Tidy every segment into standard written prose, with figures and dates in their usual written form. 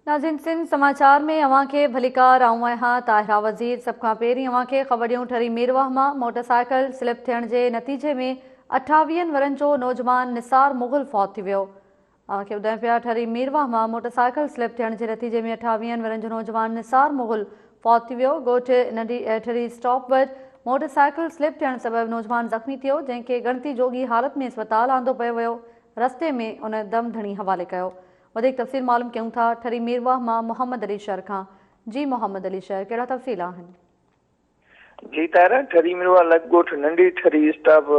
ناظرين سنڌ سماچار ۾ اوهان کي ڀليڪار آئون آهيان طاهره وزير سڀ کان پهرين اوهان کي خبر ڏيون ٺري ميرواهه مان موٽر سائيڪل سلپ ٿيڻ جي نتيجي ۾ اٺاويهن ورهين جو نوجوان نثار مغل فوت ٿي ويو اوهان کي ٻڌايون پيا ٺري ميرواهه مان موٽر سائيڪل سلپ ٿيڻ جي نتيجي ۾ اٺاويهن ورهين جو نوجوان نثار مغل فوت ٿي ويو ڳوٺ ننڍي ٺري اسٽاپ وٽ موٽر سائيڪل سلپ ٿيڻ سبب نوجوان زخمي ٿيو جنهن کي ڳڻتي جوڳي حالت ۾ اسپتال آندو پيو ويو رستي ۾ ان دم ڌڻي حوالي ڪيو وڌيڪ تفصيل معلوم ڪيون ٿا ٺري ميرواهه مان محمد علي شر کان جي محمد علي شر ڪهڙا تفصيل آهن. جي طاهره، ٺري ميرواهه لڳ ڳوٺ ننڍي ٺري اسٽاپ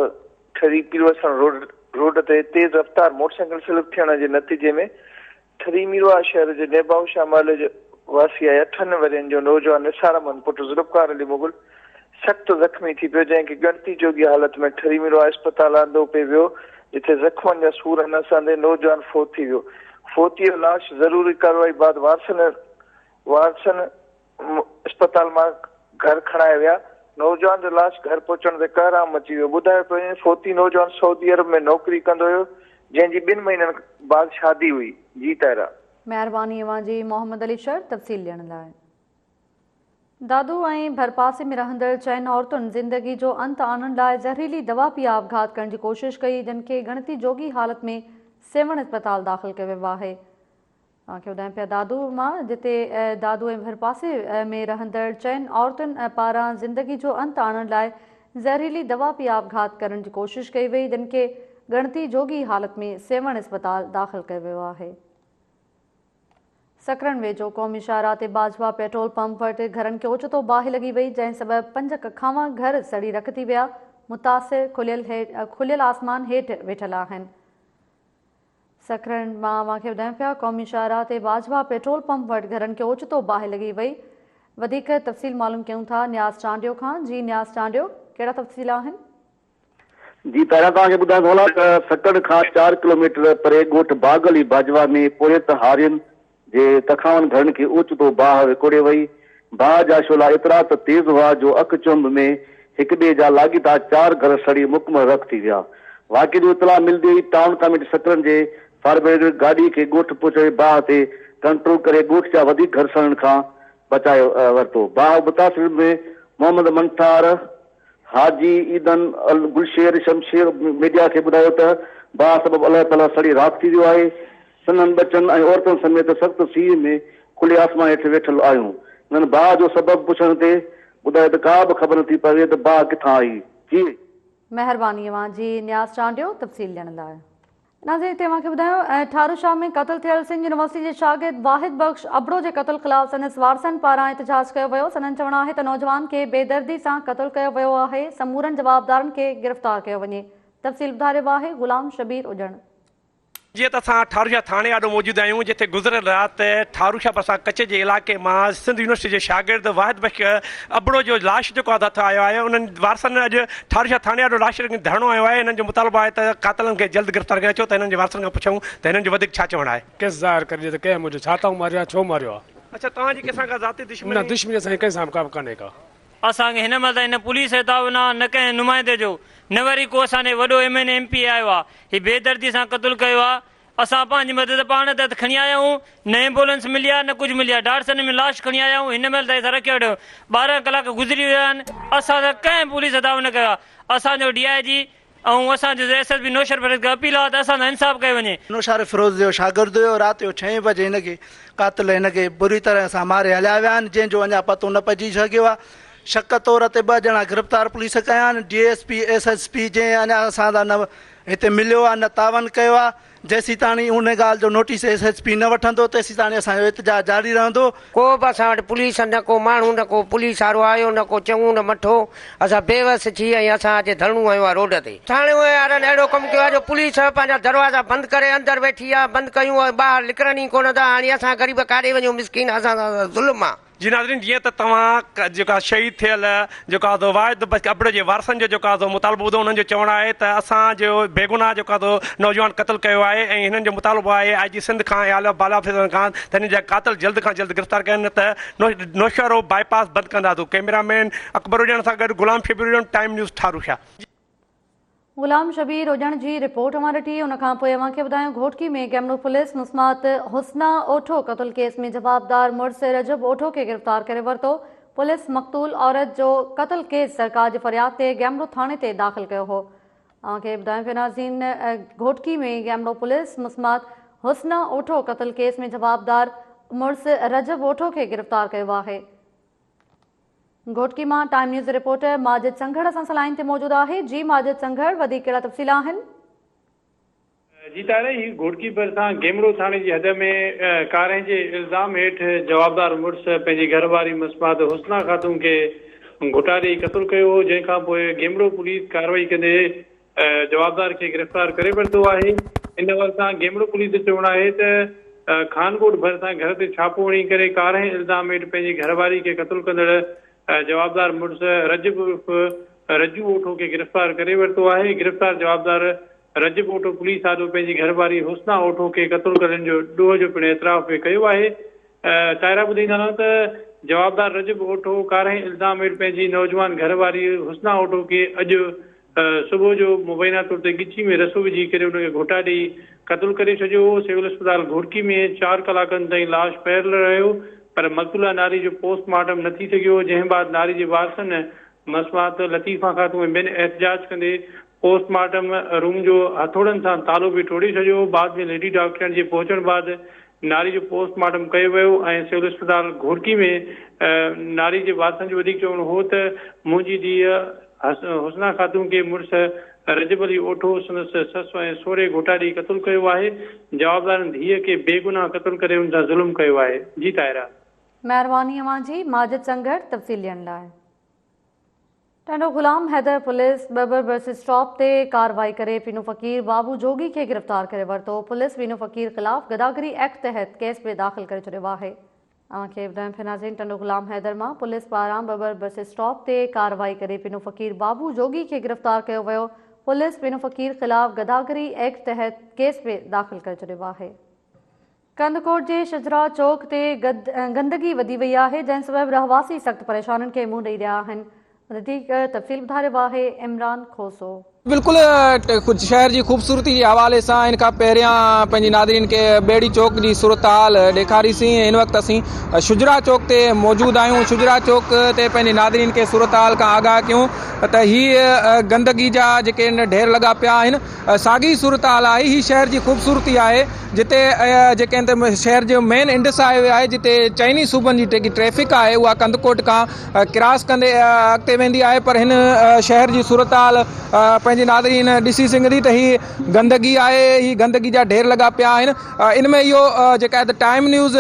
ٺري پيروسڻ روڊ روڊ تي تيز رفتار موٽرسائيڪل سلپ ٿيڻ جي نتيجي ۾ ٺري ميرواهه شهر جي نيبائو شاهه محلي جو واسي ۽ اٺن ورهين جو نوجوان نثار احمد پٽ ذوالفقار علي مغل سخت زخمي ٿي پيو، جنهن کي ڳڻتي جوڳي حالت ۾ ٺري ميرواهه اسپتال آندو پئي ويو، جتي زخمن جا سور نه سهندي نوجوان فوت ٿي ويو. فوتي جو لاش ضروري ڪارروائي بعد وارثن وارثن اسپتال مان گهر کڻائي ويا. نوجوان جو لاش گهر پهچڻ تي ڪهرام مچي ويو. ٻڌايو پيو وڃي فوتي نوجوان سعودي عرب ۾ نوڪري ڪندو هيو، جنهن جي ٻن مهينن بعد شادي هئي. جي طاهره. مهرباني اوهان جي محمد علي شر تفصيل ڏيڻ لاء. دادو ۽ ڀرپاسي ۾ رهندڙ چئن عورتن زندگي جو انت آڻڻ لاء زهريلي دوا پي آپگهات ڪرڻ جي ڪوشش ڪئي جن کي ڳڻتي جوڳي حالت ۾ سيوهڻ اسپتال داخل ڪيو ويو آهي. اوهان کي ٻڌايون پيا دادو مان جتي دادو ۽ ڀرپاسي ۾ رهندڙ چئن عورتن پاران زندگي جو انت آڻڻ لاء زهريلي دوا پي آپگهات ڪرڻ جي ڪوشش ڪئي وئي جن کي ڳڻتي جوڳي حالت ۾ سيوهڻ اسپتال داخل ڪيو ويو آهي. سڪرنڊ ويجهو قومي شاهراهه تي باجوا پيٽرول پمپ وٽ گهرن کي اوچتو باهه لڳي وئي، جنهن سبب پنج ڪکاوان گهر سڙي رک ٿي ويا، متاثر کليل کليل آسمان هيٺ ويٺل آهن. سڪرنڊ مان اوهان کي ٻڌايون پيا قومي شاهراهه تي باجوا پيٽرول پمپ وٽ گهرن کي اوچتو باهه لڳي وئي، وڌيڪ تفصيل معلوم ڪيون ٿا نياز چانڊيو کان، جي نياز چانڊيو ڪهڙا تفصيل آهن؟ جي پهريان توهان کي ٻڌائيندو هلان ته سڪرنڊ کان چار ڪلوميٽر پري ڳوٺ باغ علي باجوا ۾ پورهيت هارين جي تکاون گهرن کي اوچتو باهه وڪوڙي وئي. باهه جا شعلا ايترا ته تيز هئا جو اک چنڀ ۾ هڪ ٻئي جا لاڳيتا چار گهر سڙي مڪمل رک ٿي ويا. واقعي جو اطلاع ملندي ئي ٽائون ڪاميٽي سڪرنڊ جي فائر برگيڊ گاڏي کي ڳوٺ پهچائي باهه تي ڪنٽرول ڪري ڳوٺ جا وڌيڪ گهر سڙڻ کان بچائي ورتو. باهه متاثرين ۾ محمد منٺار، حاجي عيدن گلشير شمشير ميڊيا کي ٻڌايو ته باهه سبب الله تعاليٰ سڙي راک ٿي ويو آهي، سندن ٻچن ۽ عورتن سميت سخت سيء ۾ کلي آسمان هيٺ ويٺل آهيون. هنن باهه جو سبب پڇڻ تي ٻڌايو ته ڪا به خبر نٿي پوي ته باهه ڪٿان آئي. جي. مهرباني اوهان جي نياز چانڊيو تفصيل ڏيڻ لاء. ناظرين هتي اوهان کي ٻڌايون ٺارو شاهه ۾ قتل ٿيل سنڌ يونيورسٽي جي شاگرد واحد بخش ابڙو جي قتل خلاف سندس وارثن پاران احتجاج ڪيو ويو سندن چوڻ آهي ته نوجوان کي بيدردي سان قتل ڪيو ويو آهي سمورن جوابدارن کي گرفتار ڪيو وڃي تفصيل ٻڌائي رهيو آهي غلام شبير اڄڻ. جيئن ته اسان ٺارو شاهه ٿاڻي آڏو موجود آهيون جتي گذريل رات ٺارو شاهه ڀرسان ڪچي جي علائقي مان سنڌ يونيورسٽي جي شاگرد واحد بخش ابڙو جو لاش جيڪو آهي هٿ آيو آهي انهن وارثن اڄ ٺارو شاهه ٿاڻي آڏو لاش رکي ڌرڻو هنيو آهي هنن جو مطالبو آهي ته قاتلن کي جلد گرفتار ڪري اچو ته هنن جي وارثن کان پڇون ته هنن جو وڌيڪ ڇا چوڻ آهي. ڪيس ظاهر ڪرجي ته ڪنهن منهنجو ڇا تائون ماريو آهي ڇو ماريو آهي. اڇا توهان جي ڪنهن سان ڪا ذاتي دشمني؟ نه دشمني اسان جي ڪنهن سان به ڪا به ڪانهي ڪا. اسان کي هن مهل تائين نه پوليس جو تعاون آهي نه ڪنهن نمائندي جو نه وري ڪو اسان ڏي وڏو M N A M P A آيو آهي هي بيدردي سان قتل ڪيو آهي اسان پنهنجي مدد پاڻ تحت کڻي آيا آهيون، نه ايمبولنس ملي آهي نه ڪجهه ملي آهي، ڊاٽسن ۾ لاش کڻي آيا آهيون، هن مهل تائين اسان رکيو ويٺا آهيون، 12 ڪلاڪ گذري ويا آهن، اسان سان ڪنهن پوليس تعاون نه ڪيو آهي، اسان جو ڊي I جي ۽ اسان جو ايس ايس پي نوشهرفيروز کي اپيل آهي ته اسان سان انصاف ڪيو وڃي. نوشهرفيروز جو شاگرد هيو، رات جو ڇهين بجي هن کي قاتل هن کي بري طرح سان ماري هليا ويا آهن، جنهن جو اڃا پتو نه پئجي سگهيو آهي، شڪ طور تي ٻه ڄڻا گرفتار پوليس ڪيا آهن، D S P, S S P جنهن اڃا اسان سان نه هتي مليو آهي نه تعاون ڪيو آهي، جيسيتاڻي ان ڳالهه جو نوٽيس ايس ايس پي نه وٺندو تيسيتاڻي اسان جو احتجاج جاري رهندو. ڪو به اسان وٽ پوليس نه ڪو ماڻهو نه ڪو پوليس وارو آيو نه ڪو چڱو نه مٺو اسان بيوس ٿي ۽ اسان اچي ڌرڻو هنيو آهي روڊ تي. ٿاڻي وارن اهڙو ڪم ڪيو آهي جو پوليس پنهنجا دروازا بند ڪري اندر ويٺي آهي بند ڪيون ۽ ٻاهر نڪرن ئي ڪونه ٿا هاڻي اسان غريب ڪاڏي وڃون مسڪين اسان سان ظلم آهي. جي ناظرين جيئن ته توهان جيڪا شهيد ٿيل جيڪو آزو واحد بخش ابڙو جي وارثن جو جيڪو آزو مطالبو ٻڌو انهن جو چوڻ آهي ته اسان جو بيگناهه جيڪو آزو نوجوان قتل ڪيو آهي ۽ هنن جو مطالبو آهي آء جي سنڌ کان ۽ اعليٰ بالا آفيسرن کان ته هنن جا قاتل جلد کان جلد گرفتار ڪين نه ته نوشهرو بائي پاس بند ڪنداسون ڪئميرا مين اڪبر اڄڻ سان گڏ غلام شبير اڄڻ ٽائيم نيوز ٺاروشاه. غلام شبير اوڄڻ جي رپورٽ اوهان ڏٺي ان کان پوء اوهان کي ٻڌايون گهوٽڪي ۾ گيمڙو پوليس مسمات حسنا اوٺو قتل ڪيس ۾ جوابدار مڙس رجب اوٺو کي گرفتار ڪري ورتو پوليس مقتول عورت جو قتل ڪيس سرڪار جي فرياد تي گيمڙو ٿاڻي تي داخل ڪيو هو اوهان کي ٻڌايون پيا ناظرين گهوٽڪي ۾ گيمڙو پوليس مسمات حسنا اوٺو قتل ڪيس ۾ جوابدار مڙس رجب اوٺو کي گرفتار ڪيو آهي. گهوٽڪي مان time news reporter Majid Sanghar اسان سان لائين تي موجود آهي جي ماجد سنگهڙ وڌيڪ ڪهڙا تفصيل آهن. جي طاهره هي گهوٽڪي ڀرسان گيمڙو ٿاڻي جي حد ۾ ڪارنهن جي الزام هيٺ جوابدار مڙس پنهنجي گهر واري مسمات حسنا خاتون کي گهٽا ڏئي قتل ڪيو هو جنهن کان پوء گيمڙو پوليس ڪارروائي ڪندي جوابدار کي گرفتار ڪري ورتو آهي. ان حوالي سان گيمڙو پوليس جو چوڻ آهي ته خان ڳوٺ ڀرسان گهر تي ڇاپو هڻي ڪري ڪارنهن الزام هيٺ پنهنجي گهر واري کي قتل ڪندڙ جوابدار مڙس رجب عرف رجو اوٺو کي گرفتار ڪري ورتو آهي. گرفتار جوابدار رجب اوٺو پوليس آڏو پنهنجي گهر واري حسنا اوٺو کي قتل ڪرڻ جو ڏوهه جو پڻ اعتراف به ڪيو آهي. طاهره ٻڌائيندا هلان ته جوابدار رجب اوٺو ڪارنهن الزام هيٺ پنهنجي نوجوان گهر واري حسنا اوٺو کي اڄ صبح جو مبينا طور تي ڳچي ۾ رسو وجهي ڪري ان کي گهوٽا ڏئي قتل ڪري ڇڏيو هو. سول اسپتال گهوٽڪي ۾ چار ڪلاڪن تائين لاش پيل رهيو پر مقتوله ناري جو پوسٽ مارٽم نه ٿي سگهيو جنهن بعد ناري جي وارثن مسمات لطيفه خاتون ۽ ٻين احتجاج ڪندي پوسٽ مارٽم روم جو هٿوڙن سان تالو به ٽوڙي ڇڏيو بعد ۾ ليڊي ڊاڪٽرياڻي جي پهچڻ بعد ناري جو پوسٽ مارٽم ڪيو ويو ۽ سول اسپتال گهوٽڪي ۾ ناري جي وارثن جو وڌيڪ چوڻ هو ته منهنجي ڌيء حسنا خاتون کي مڙس رجب علي اوٺو سندس سس ۽ سهري گهوٽا ڏئي قتل ڪيو آهي، جوابدارن ڌيء کي بيگناهه قتل ڪري ان سان ظلم ڪيو آهي. جي طاهره. مهرباني اوهان جي ماجد سنگهڙ تفصيل ڏيڻ لاء. Tando Ghulam Haider police Babbar bus stop تي ڪارروائي ڪري پينو فقير بابو جوڳي کي گرفتار ڪري ورتو، پوليس پينو فقير خلاف گداگري ايڪٽ تحت ڪيس به داخل ڪري ڇڏيو آهي. اوهان کي ٻڌايون پيا ناظرين ٽنڊو غلام حيدر مان پوليس پاران ٻٻر بس اسٽاپ تي ڪارروائي ڪري پينو فقير بابو جوڳي کي گرفتار ڪيو ويو، پوليس پينو فقير خلاف گداگري ايڪٽ تحت ڪيس به داخل ڪري ڇڏيو آهي. ڪنڌڪوٽ جي شجرا چوڪ تي گندگي وڌي وئي آهي جنهن سبب رهواسي سخت پريشانين کي منهن ڏئي رهيا آهن وڌيڪ تفصيل ٻڌائي رهيو آهي عمران کوسو. بلڪل شهر جي خوبصورتي جي حوالي سان ان کان پهريان پنهنجي ناظرين کي ٻيڙي چوڪ جي صورتحال ڏيکاري سين هن وقت اسين شجرا چوڪ تي موجود آهيون شجرا چوڪ تي پنهنجي ناظرين کي صورتحال کان آگاهه ڪيون ته هي گندگي جا جيڪي ڍير لڳا پيا آهن ساڳي صورتحال آهي هي شهر جي خوبصورتي آهي جتي جيڪي هتي شهر جو مين انڊس هاء وي آهي جتي چئني صوبن جي جيڪي ٽريفڪ آهي اها ڪنڌڪوٽ کان ڪراس ڪندي اڳتي ويندي آهي پر هن شهر جي صورتحال پنهنجي ناظرين ڏسي سگهندي ته هي گندگي آهي هي گندگي جا ڍير لڳا پيا آهن ان ۾ اهو جيڪا آهي ته ٽائيم نيوز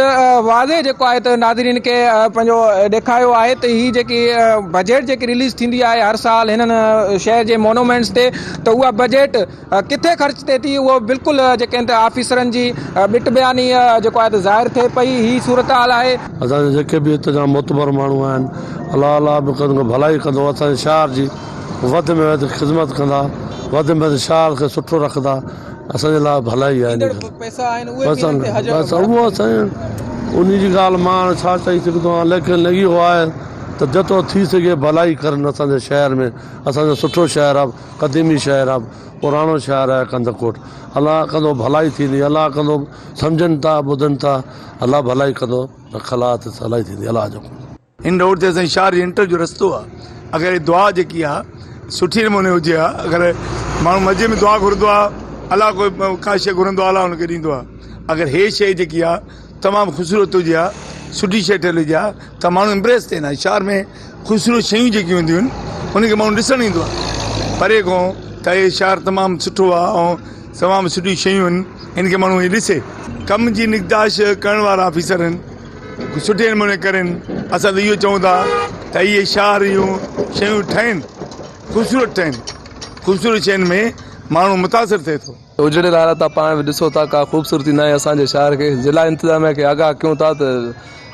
واضح جيڪو آهي ته ناظرين کي پنهنجو ڏيکاريو آهي ته هي جيڪي بجيٽ جيڪي رليز ٿيندي آهي هر سال هنن شهر جي مونومينٽس تي ته اها بجيٽ ڪٿي خرچ ٿئي ٿي اهو بلڪل جيڪي آهن ته آفيسرن جي ٻٽ بياني جيڪو آهي ته ظاهر ٿئي پئي هي صورتحال آهي. اسان جا جيڪي به هت جا معتبر ماڻهو آهن الله الله به ڪندو ڀلائي ڪندو اسان جي شهر جي وڌ ۾ وڌ خدمت ڪندا وڌ ۾ وڌ شهر کي سٺو رکندا اسان جي لاء ڀلائي آهي ايندڙ پئسا آهن اهي به انهن تي هزارن اهو سائين ان جي ڳالهه مان هاڻي ڇا چئي سگهندو آهيان ليڪن اهو آهي ته جيترو ٿي سگهي ڀلائي ڪرن اسان جي شهر ۾ اسان جو سٺو شهر آهي قديمي شهر آهي پراڻو شهر آهي ڪنڌڪوٽ الله ڪندو ڀلائي ٿيندي الله ڪندو سمجهن ٿا ٻڌن ٿا الله ڀلائي ڪندو ته خلاص ڀلائي ٿيندي الله جو. هن روڊ تي اسان جي شهر جي انٽر جو رستو آ اگر هي دعا جيڪي آ سٺي نموني هجي ها اگر ماڻهو مسجد ۾ دعا گهرندو آ الله ڪو ڪا شي گهرندو آ الله ان کي ڏيندو آ اگر هي شي جيڪي آ تمام خوبصورت هجي ها سٺي شي ٺهيل هجي ها ته ماڻهو امپريس ٿين ها شهر ۾ خوبصورت شيون جيڪي هونديون آهن ان کي ماڻهو ڏسڻ ايندو آ پري کان ته هي شهر تمام سٺو آ ۽ تمام سٺيون شيون آهن ان کي ماڻهو ڏسي ڪم جي نگهداشت ڪرڻ وارا آفيسر آهن سٺي نموني ڪرين اسان ته اهو چئون ٿا ته اهي شهر جون شيون ٺهن خوبصورت ٺهن خوبصورت شين ۾ ماڻهو متاثر ٿئي ٿو. اجڙيل حالت آ پاڻ به ڏسو ٿا ڪا خوبصورتي ناهي اسان جي شهر کي ضلع انتظاميه کي آگاهه ڪيون ٿا ته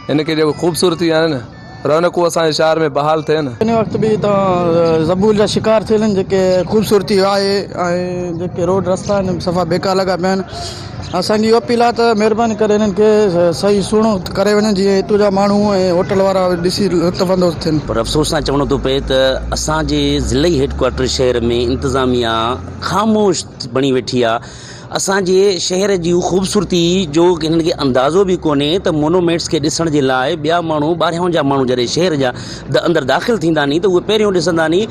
هن کي جيڪو خوبصورتي آهي نه رونقون اسان جي شهر ۾ بحال ٿين. هن وقت به هتان زبول جا شڪار ٿيل آهن جيڪي خوبصورتي آهي ۽ جيڪي روڊ رستا آهن صفا بيڪار لڳا پيا آهن. اسان جي اها اپيل آهي ته مهرباني ڪري انهن کي صحيح سهڻو ڪري وڃن جيئن هتو جا ماڻهو ۽ هوٽل وارا ڏسي لطف اندوز ٿين. پر افسوس سان چوڻو ٿو پئي ته اسان جي ضلعي هيڊ ڪوارٽر شهر ۾ انتظاميا خاموش بڻي ويٺي آ اسان جي شهر جي خوبصورتي جو هنن کي اندازو به ڪونهي ته مونومينٽس کي ڏسڻ جي لاء ٻيا ماڻهو ٻاهريان جا ماڻهو جڏهن شهر جا اندر داخل ٿيندا ني ته اهي پهريون ڏسندا ني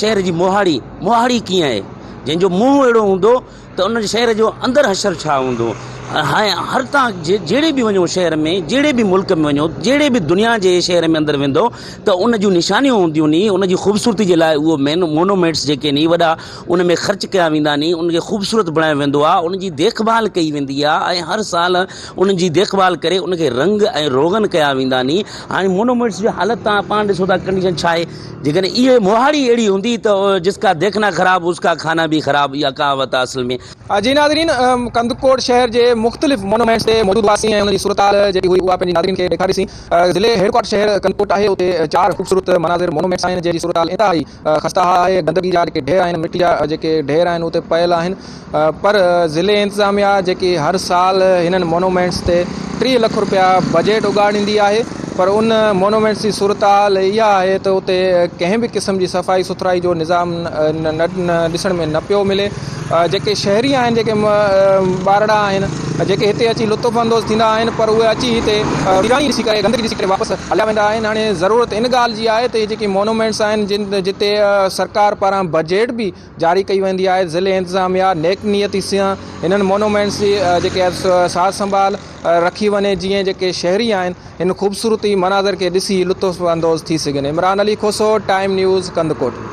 شهر جي مهاڙي مهاڙي ڪيئن آهي جنهن جو منهن اهڙو هوندو ته ان شهر جو اندر حشر ڇا هوندو؟ هاڻي هر تان جهڙي به وڃو شهر ۾ جهڙي به ملڪ ۾ وڃو جهڙي به دنيا جي شهر ۾ اندر ويندو ته ان جون نشانيون هونديون ني ان جي خوبصورتي جي لاء اهو مين مونومينٽس جيڪي ني وڏا ان ۾ خرچ ڪيا ويندا ني ان کي خوبصورت بڻايو ويندو آهي ان جي ديک ڀال ڪئي ويندي آهي ۽ هر سال ان جي ديک ڀال ڪري ان کي رنگ ۽ روغن ڪيا ويندا ني هاڻي مونومينٽس جي حالت تان پاڻ ڏسو ٿا ڪنڊيشن ڇا آهي جيڪڏهن اهي مهاڙي اهڙي هوندي ته جس ڪا ديکنا خراب اس ڪا کانا به خراب اها ڪهاوت آهي اصل ۾. جي ناظرين ڪنڌڪوٽ شهر جي مختلف مونومينٽس تي موجود هئاسين ۽ ان جي صورتحال جيڪي هئي اها پنهنجي ناظرين کي ڏيکاريسين. ضلعي هيڊ ڪوارٽر شهر ڪنڌڪوٽ آهي اتي چار خوبصورت مناظر مونومينٽس آهن جنهن جي صورتحال انتهائي خسته آهي گندگي جا جيڪي ڍير آهن مٽي جا جيڪي ڍير آهن اتي پيل آهن پر ضلعي انتظاميا جيڪي هر سال هنن مونومينٽس تي 30 لک رپيا بجيٽ اڳاڙيندي آهي پر ان مونومينٽس جي صورتحال اها آهي ته اتي ڪنهن به قسم جي صفائي سٿرائي جو نظام ڏسڻ ۾ نه پيو ملي جيڪي شهري آهن جيڪي ٻارڙا آهن جيڪي هتي اچي لطف اندوز ٿيندا آهن پر اهي اچي هتي ويراني ڏسي ڪري گندگي ڏسي ڪري واپس هليا ويندا آهن هاڻي ضرورت ان ڳالهه جي آهي ته هي جيڪي مونومينٽس آهن جن جتي سرڪار پاران بجيٽ به جاري ڪئي ويندي آهي ضلعي انتظاميا نيڪ نيتي سان هنن مونومينٽس جي جيڪي سار سنڀال رکي وڃي جيئن جيڪي شهري آهن هن خوبصورتي مناظر کي ڏسي لطف اندوز ٿي سگهن عمران علي کوسو ٽائيم نيوز ڪنڌڪوٽ.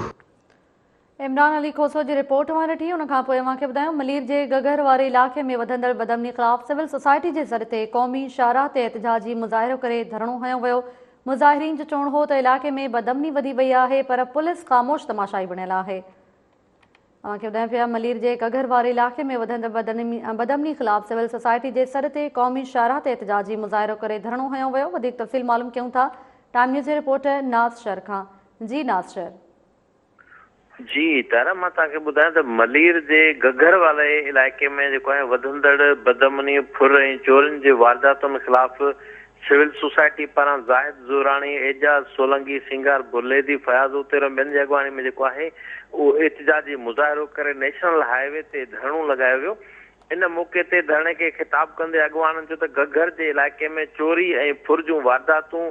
عمران علي کوسو جي رپورٽ اوهان ڏٺي ان کان پوء اوهان کي ٻڌايون ملير جي گگهر واري علائقي ۾ وڌندڙ بدامني خلاف سول سوسائٽي جي سڏ تي قومي شاهراهه تي احتجاجي مظاهرو ڪري ڌرڻو هنيو ويو مظاهرين جو چوڻ هو ته علائقي ۾ بدامني وڌي وئي آهي پر پوليس خاموش تماشائي بڻيل آهي. اوهان کي ٻڌايون پيا ملير جي گگهر واري علائقي ۾ وڌندڙ بدامني خلاف سول سوسائٽي جي سڏ تي قومي شاهراهه تي احتجاجي مظاهرو ڪري ڌرڻو هنيو ويو وڌيڪ تفصيل معلوم ڪيون ٿا ٽائيم نيوز جي رپورٽر ناز شر کان جي ناز شر. جي تارا مان توهان کي ٻڌايان ته ملير جي گگهر واري علائقي ۾ جيڪو آهي وڌندڙ بدامني، ڦر ۽ چورين جي وارداتن خلاف سول سوسائٽي پاران زاهد زوراڻي، اعجاز سولنگي، سينگار بليدي، فياض اوتيرو ۽ ٻين جي اڳواڻي ۾ جيڪو آهي اهو احتجاجي مظاهرو ڪري نيشنل هاء وي تي ڌرڻو لڳايو ويو ان موقعي تي ڌرڻي کي خطاب ڪندي اڳواڻن چيو ته گهگهر جي علائقي ۾ چوري ۽ ڦر جون وارداتون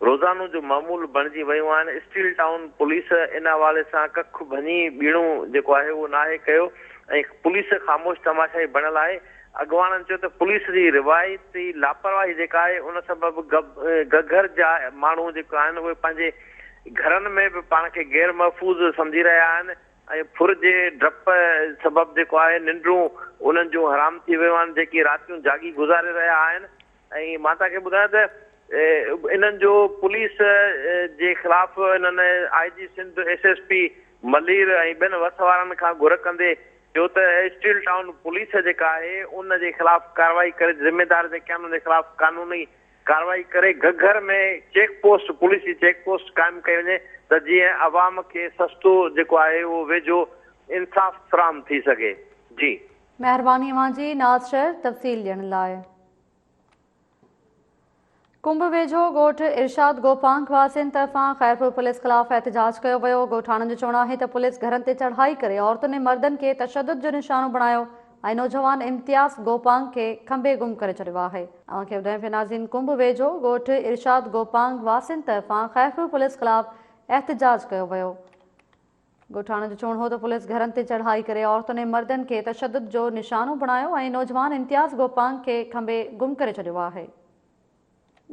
روزانو جو معمول بڻجي ويون آهن، اسٽيل ٽائون پوليس ان حوالي سان ڪک ڀڃي ٻيڻو جيڪو آهي اهو ناهي ڪيو ۽ پوليس خاموش تماشائي بڻيل آهي، اڳواڻن چيو ته پوليس جي روايتي لاپرواهي جيڪا آهي ان سبب گهگهر جا ماڻهو جيڪو آهن اهي پنهنجي گهرن ۾ به پاڻ کي غير محفوظ سمجهي رهيا آهن. ۽ ڦر جي ڊپ سبب جيڪو آهي ننڊون انهن جون حرام ٿي ويون آهن جيڪي راتيون جاڳي گذاري رهيا آهن ۽ مان توهان کي ٻڌايان ته انهن جو پوليس جي خلاف انهن I G Sindh S S P Malir ۽ ٻين وس وارن کان گهر ڪندي چيو ته اسٽيل ٽائون پوليس جيڪا آهي ان جي خلاف ڪارروائي ڪري ذميدار جيڪي آهن ان جي خلاف قانوني ڪارروائي ڪري گهگهر ۾ چيڪ پوسٽ پوليس جي چيڪ پوسٽ قائم ڪئي وڃي ته جيئن عوام کي سستو جيڪو آهي اهو ويجهو انصاف فراهم ٿي سگهي جي. مهرباني اوهان جي ناز شر تفصيل ڏيڻ لاء. ڪنب ويجهو ڳوٺ ارشاد گوپانگ واسين طرفان خيرپور پوليس خلاف احتجاج ڪيو ويو، ڳوٺاڻن جو چوڻ آهي ته پوليس گهرن تي چڙهائي ڪري عورتن ۽ مردن کي تشدد جو نشانو بڻايو ۽ نوجوان امتياز گوپانگ کي کنڀي گم ڪري ڇڏيو آهي. اوهان کي ٻڌايون پيا ناظرين ڪنب ويجهو ڳوٺ ارشاد گوپانگ واسين طرفان خيرپور پوليس خلاف احتجاج ڪيو ويو. ڳوٺاڻن جو چوڻ هو ته پوليس گهرن تي چڙهائي ڪري عورتن ۽ مردن کي تشدد جو نشانو بڻايو ۽ نوجوان امتياز گوپانگ کي کنڀي گم ڪري ڇڏيو آهي.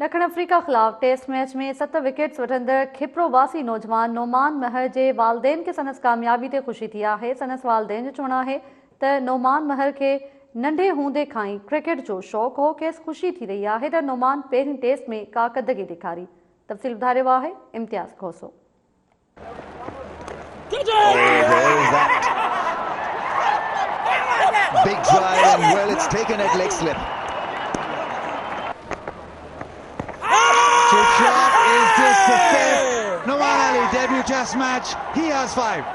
ڏکڻ آفريڪا خلاف ٽيسٽ ميچ ۾ ست وڪيٽس وٺندڙ کپرو واسي نوجوان نعمان مهر جي والدين کي سندس ڪاميابي تي خوشي ٿي آهي. سندس والدين جو چوڻ آهي ته نعمان مهر کي ننڍي هوندي کان ئي ڪرڪيٽ جو شوق هو، کيس خوشي ٿي رهي آهي ته نعمان پهرين ٽيسٽ ۾ ڪارڪردگي ڏيکاري. تفصيل ٻڌائي رهيو آهي Imtiaz Khoso. Big drive and well it's taken at leg slip. Chip shot, is this the fifth? Noman Ali debut test match, he has five.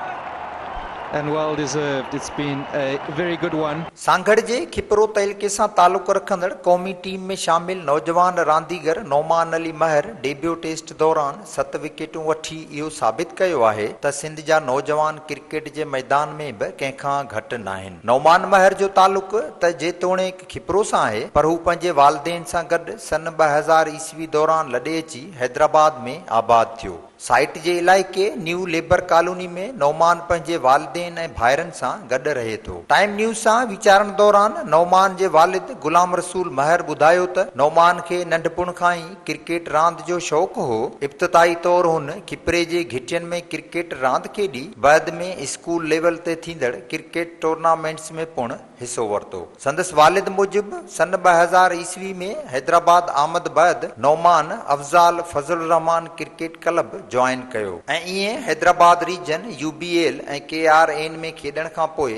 and well deserved. It's been a very good one. Sanghar جي کپرو تعلقي سان تعلق رکندڙ قومي team ۾ شامل نوجوان رانديگر نعمان علي مهر debut test دوران ست وڪيٽون وٺي اهو ثابت ڪيو آهي ته سنڌ جا نوجوان ڪرڪيٽ جي ميدان ۾ به ڪنهن کان گهٽ ناهن. نعمان مهر جو تعلق ته جيتوڻيڪ کپرو سان آهي پر هو پنهنجي والدين سان گڏ سن 2000 عيسوي دوران لڏي اچي حيدرآباد ۾ آباد ٿيو. سائيٽ جي علائقي نيو ليبر ڪالوني ۾ نعمان پنهنجي والدين ۽ ڀائرن سان گڏ رهي ٿو. ٽائيم نيوز سان ويچارڻ دوران نعمان جي والد غلام رسول مهر ٻڌايو ته نعمان کي ننڍپڻ کان ئي ڪرڪيٽ راند جو شوق هو، ابتدائي طور هن کپري جي گهٽين ۾ ڪرڪيٽ راند کيڏي، بعد ۾ اسڪول ليول تي ٿيندڙ ڪرڪيٽ ٽورنامينٽس ۾ پڻ حصو ورتو. سندس والد موجب سن 2000 عيسوي ۾ حيدرآباد آمد بعد Noman Afzal Fazal ur Rehman cricket club join ڪيو ۽ ائين Hyderabad region, U B L ۽ K R N ۾ کيڏڻ کان پوء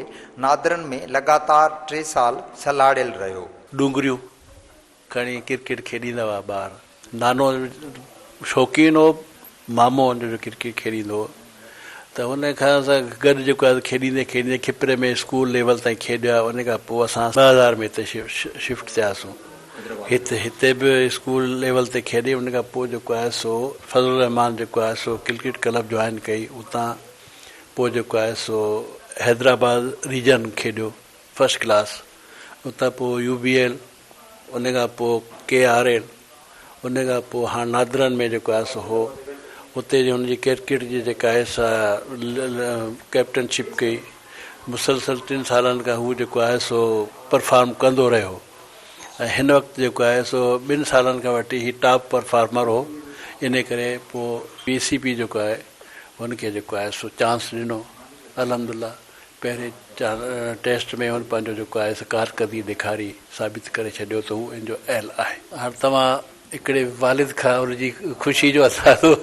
نادرن ۾ لڳاتار ٽي سال سلهاڙيل رهيو. ڏونگريون کڻي ڪرڪيٽ کيڏيندا هئا ٻار. نانو شوقين هو، مامو هن جو ڪرڪيٽ کيڏيندو هو ته ان کان سان گڏ جيڪو آهي کيڏيندي کيڏيندي کپري ۾ اسڪول ليول تائين کيڏيا ان کان پوء اسان 2000 ۾ هتي شفٽ ٿياسون هت هتي به اسڪول ليول تي کيڏي ان کان پوء جيڪو آهي سو فضل الرحمان جيڪو آهي سو ڪرڪيٽ ڪلب جوائن ڪئي اتان پوء جيڪو آهي سو حيدرآباد ريجن کيڏيو فرسٽ ڪلاس اتان پوء يو بي ايل ان کان پوء ڪي آر ايل، ان کان پوء هاڻ نادرن ۾ جيڪو آهي سو هو اتي جي هن جي ڪرڪيٽ جي جيڪا آهي سا ڪئپٽن شپ ڪئي. مسلسل ٽن سالن کان هو جيڪو آهي سو پرفارم ڪندو رهيو ۽ هن وقت جيڪو آهي سو ٻن سالن کان وٺي هي ٽاپ پرفارمر هو انهي ڪري پوء پي سي بي جيڪو آهي هن کي جيڪو آهي سو چانس ڏنو الحمدلله پهرين ٽيسٽ ۾ هن پنهنجو جيڪو آهي سو ڪارڪردگي ڏيکاري ثابت ڪري ڇڏيو ته هو ان جو اهل آهي. هاڻ توهان هڪڙي والد کان ان جي خوشي جو اندازو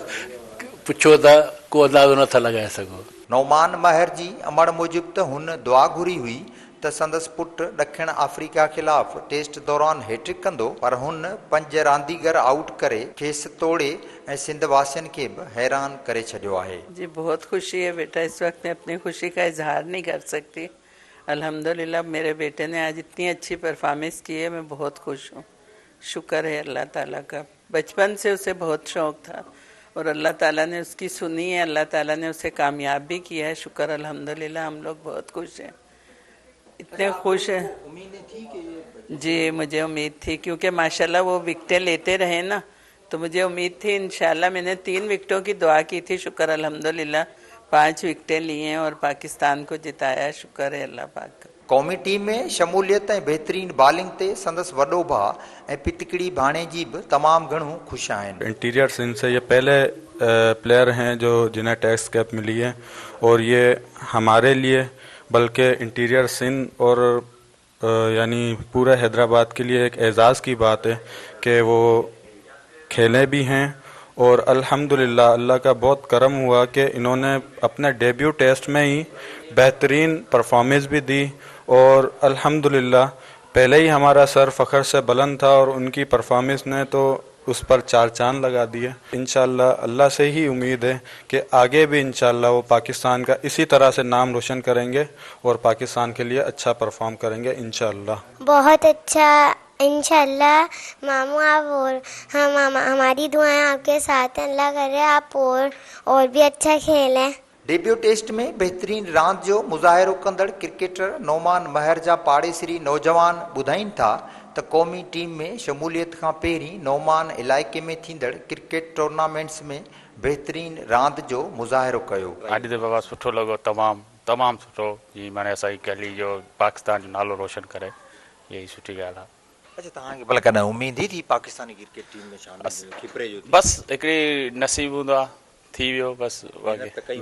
پڇو ته ڪو اندازو نه ٿا لڳائي سگهو. نعمان مهر جي امڙ موجب ته هن دعا گهري هئي ته سندس پٽ ڏکڻ آفريڪا خلاف ٽيسٽ دوران هيٽرڪ ڪندو پر هن پنج رانديگر آئوٽ ڪري کيس توڙي ۽ سنڌ واسين کي به حيران ڪري ڇڏيو آهي. جي بهت خوشي هي بيٽا اس وقت مين اپني خوشي ڪا اظهار نهين ڪر سڪتي الحمدلله ميري بيٽي ني آج اتني اڇي پرفارمنس ڪي هي مين بهت خوش هون شڪر هي الله تعالي ڪا بچپن سي اسي بهت شوق ٿا اور الله تعالي ني اسڪي سني هي الله تعالي ني اسي ڪامياب بهي ڪيا هي شڪر الحمدلله هم لوگ بهت خوش هين اتني خوش هين جي مجهي اميد ٿي ڪيونڪه ماشاءالله وو وڪٽين ليتي رهي نا تو مجهي اميد ٿي انشاء الله مين ني تين وڪٽون ڪي دعا ڪي ٿي شڪر الحمدلله پانچ وڪٽين لي هين اور پاڪستان ڪو جتايا شڪر هي الله پاڪ ڪا. قومي ٽيم ۾ شموليت ۽ بهترين بالنگ تي سندس وڏو ڀاء ۽ پتڪڙي ڀاڻيجي به تمام گهڻو خوش آهن. انٽيريئر سنڌ سي يي پهلي پليئر هين جو جنهين ٽيسٽ ڪيپ ملي هي اور يي هماري ليي بلڪه انٽيريئر سنڌ اور يعني پورا حيدرآباد ڪي ليي ايڪ اعزاز ڪي بات هي ڪي وو کيلي بي هين اور الحمدلله الله ڪا بهت ڪرم هوا ڪي انهون ني اپني ڊيبيو ٽيسٽ مين هي بهترين پرفارمنس بي the اور الحمدلله پهلي هي همارا سر فخر سي بلند ٿا اور ان ڪي پرفارمنس ني تو اس پر چار چاند لگا ديي انشاء الله الله سي هي اميد هي ڪي آگي بي انشاء الله وو پاڪستان ڪا اسي طرح سي نام روشن ڪرينگي اور پاڪستان ڪي ليي اڇا پرفارم ڪرينگي انشاء الله. بهت اڇا انشاء الله مامو آپ اور هم هماري دعائين آپ ڪي ساٿ هين الله ڪري آپ اور اور بي اڇا کيلين. ڊيبيو ٽيسٽ ۾ بهترين راند جو مظاهرو ڪندڙ ڪرڪيٽر نعمان مهر جا پاڙيسري نوجوان ٻڌائين ٿا ته قومي ٽيم ۾ شموليت کان پهرين نعمان علائقي ۾ ٿيندڙ ڪرڪيٽ ٽورنامينٽس ۾ بهترين راند جو مظاهرو ڪيو. اڄ ته بابا سٺو لڳو تمام تمام سٺو جي معني اسان جي گلي جو پاڪستان جو نالو روشن ڪري اها ئي سٺي ڳالهه آ. اڇا توهان کي ڀلا ڪڏهن اميد هئي ته هي پاڪستاني ڪرڪيٽ ٽيم ۾ شامل ٿيندو کپري جو ٿي. بس هڪڙي نصيب هوندو آ ٿي ويو بس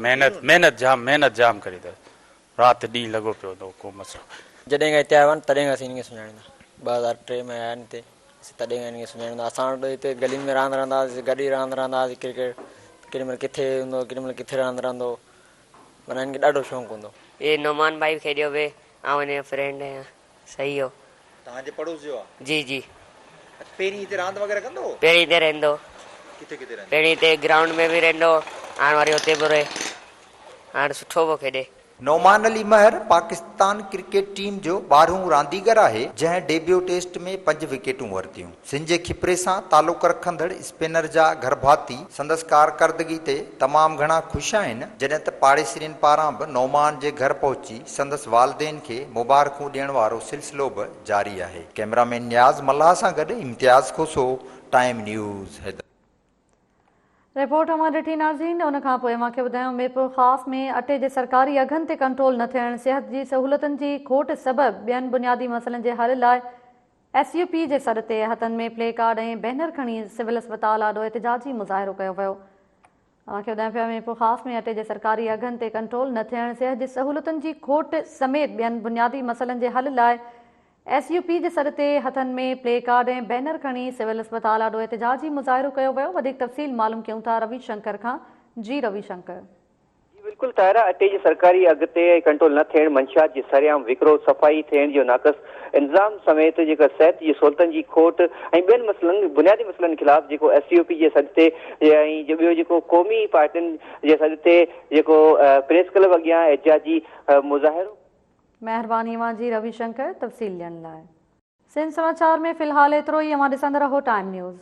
محنت محنت جام محنت جام ڪري اٿس رات ڏينهن لڳو پيو هوندو ڪو مسئلو. جڏهن کان هتي آيو آهن تڏهن کان اسين هن کي سڃاڻيندا 2003 ۾ آيا آهن هتي اسين تڏهن کان هن کي سڃاڻيندا اسان وٽ هتي گلين ۾ راند رهندا هئاسين گڏ ئي راند رهندا هئاسين ڪرڪيٽ ڪيڏي مهل ڪٿي هوندو هو ڪيڏي مهل ڪٿي راند رهندو هو معنيٰ هن کي ڏاڍو شوق هوندو هو. هي نعمان ڀائي به کيڏيو پئي آئون هن جو فرينڊ آهيان. صحيح هو. توهان جي پڙوس جو آ؟ جي جي. اڇا پهرين هتي راند وغيره ڪندو هو؟ پهرين هتي رهندو هو. ڪٿي ڪٿي رهندو هو؟ پهرين هتي گرائونڊ ۾ به رهندو هو هاڻ وري هتي به رهي. هاڻ سٺو پيو کيڏي. نعمان علي مهر پاڪستان ڪرڪيٽ ٽيم جو ٻارهون رانديگر آهي جنهن ڊيبيو ٽيسٽ ۾ پنج وڪيٽون ورتيون. سنڌ جي کپري سان تعلق رکندڙ اسپنر جا گهرڀاتي سندس ڪارڪردگي تي تمام گهڻا خوش آهن جڏهن ته پاڙيسرين پاران به نعمان جي گهر پهچي سندس والدين کي مبارڪون ڏيڻ وارو سلسلو به جاري آهي. ڪئميرا مين نياز ملاح سان گڏ Imtiaz Khoso, time news, Hyderabad. Report اوهان ڏٺي ناظرين ان کان پوء اوهان کي ٻڌايون ميرپورخاص ۾ اٽي جي سرڪاري اگهن تي ڪنٽرول نه ٿيڻ صحت جي سهولتن جي کوٽ سبب ٻين بنيادي مسئلن جي حل لاء ايس يو پي جي سڏ تي هٿن ۾ پلي ڪارڊ ۽ بينر کڻي سول اسپتال آڏو احتجاجي مظاهرو ڪيو ويو اوهان کي ٻڌايون پيا ميرپورخاص ۾ اٽي جي سرڪاري اگهن تي ڪنٽرول نه ٿيڻ صحت جي سهولتن جي کوٽ سميت ٻين بنيادي مسئلن جي حل لاء ايس يو پي جي سڏ تي هٿن ۾ پلي ڪارڊ ۽ بينر کڻي سول اسپتال آڏو احتجاجي مظاهرو ڪيو ويو وڌيڪ تفصيل معلوم ڪيون ٿا روي شنڪر کان جي روي شنڪر. جي بلڪل طاهره اٽي جي سرڪاري اگهه تي ڪنٽرول نه ٿيڻ منشيات جي سرعام وڪرو صفائي ٿيڻ جو ناقص انتظام سميت جيڪا صحت جي سهولتن جي کوٽ ۽ ٻين مسئلن بنيادي مسئلن خلاف جيڪو ايس يو پي جي سڏ تي ۽ ٻيو جيڪو قومي پارٽين جي سڏ تي جيڪو پريس ڪلب اڳيان احتجاجي مظاهرو مهرباني اوهان جي روي شنڪر تفصيل ڏيڻ لاء. سنڌ سماچار ۾ في الحال ايترو ئي اوهان ڏسندا رهو ٽائيم نيوز.